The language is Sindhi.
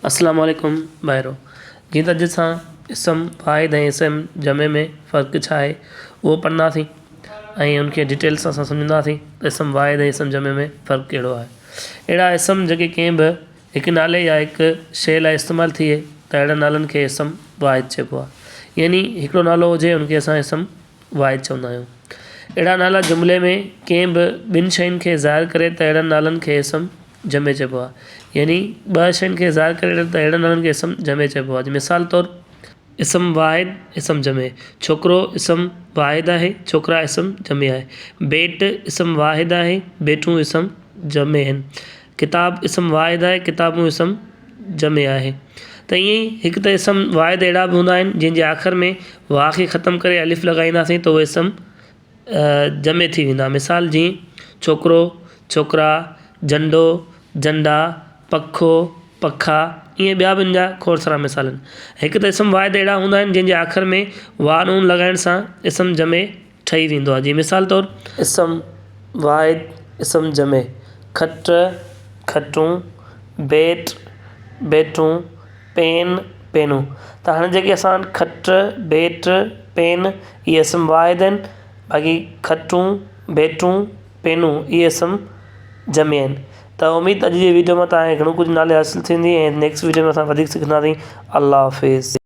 اسلام عليڪم ڀائرو جيئن ته اڄ اسان اسم واحد ۽ اسم جمع ۾ فرق ڇا آهي اهو پڙهنداسين ۽ ان کي ڊيٽيل سان اسان سمجهنداسين ته اسم واحد ۽ اسم جمع ۾ فرق ڪهڙو آهي اهڙا اسم جيڪي ڪنهن به هڪ نالي يا هڪ شيء لاء استعمال ٿئي ته اهڙن نالن کي اسم واحد چئبو آهي يعني هڪڙو نالو هجي ان کي اسان اسم واحد چوندا آهيون. اهڙا نالا جملي ۾ ڪنهن به ٻن شين کي ظاهر ڪري ته اهڙن نالن کي اسم جمع چئبو آهي. يعني ٻه شين کي ظاهر ڪري ته اهڙن نالن کي اسم جمع چئبو آهي. مثال طور. اسم واحد، اسم جمع. ڇوڪرو اسم واحد آهي، ڇوڪرا اسم جمع آهي. بيٽ اسم واحد آهي، بيٽون اسم جمع آهن. ڪتاب اسم واحد آهي، ڪتابون اسم جمع آهي. ته ائين ئي هڪ ته اسم واحد اهڙا به هوندا آهن جنهن جي آخر ۾ واء کي ختم ڪري الف لڳائينداسين ته اهي اسم جمع ٿي ويندا. مثال جيئن ڇوڪرو، ڇوڪرا، جهنڊو، جهنڊا، پکو، پکا ائين ٻيا به ان جا کوڙ سارا مثال آهن. هڪ ته اسم واحد اهڙا هوندا آهن جنهن جي آخر ۾ واء نون لڳائڻ سان اسم جمع ٺهي ويندو آهي جيئن مثال طور. اسم واحد اسم جمع، کٽ، کٽون، بيٽ، بيٽون، پين، پينون. ته هاڻي جيڪي اسان وٽ کٽ، بيٽ، پين اهي اسم واحد آهن باقي کٽون، بيٽون، پينون اهي اسم جمع آهن. ته اميد اڄ جي ويڊيو مان توهان کي گهڻو ڪجهه ناليج حاصل ٿيندي ۽ نيڪسٽ ويڊيو ۾ اسان وڌيڪ سکنداسين الله حافظ.